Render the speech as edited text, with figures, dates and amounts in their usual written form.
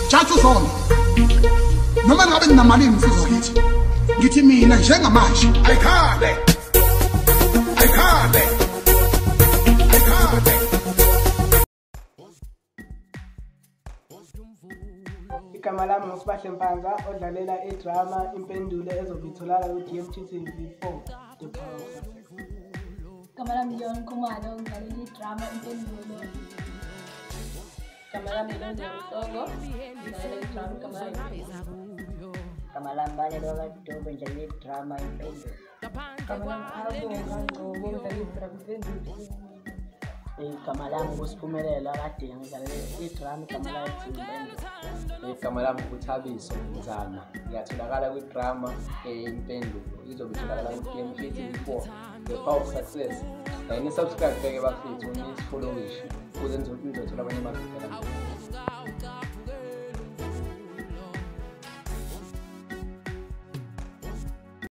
Jaji uZondo, noma ngabe nginamalini insizwa kithi, ngithi mina njengamanje ayikhale, ayikhale, ayikhale. Igama lami nguSibahle Mpanza odlalela idrama Impendulo ezobe itholakala ku-DMT TV4 The Power of Success. Igama lami Leon Khumalo, ngidlalela idrama Impendulo. Igama lami Lonzo Msongo, ngidlalela idrama igama lami. Igama lami Balelo kaDube, ngidlalela idrama Impendulo. Igama lami Abonga Ngcobo, ngidlalela idrama Impendulo. Igama lami nguSiphumelelo kaDinga, ngidlalela idrama igama layo lithi Impendulo. Igama lami nguThabiso Nzama, ngiyatholakala kwidrama Impendulo, izobe itholakala ku-DMT TV4 The Power of Success. Ni-subscribe beke bafethu, nisifollowishe ukuze nizothola abanye amavidiyo.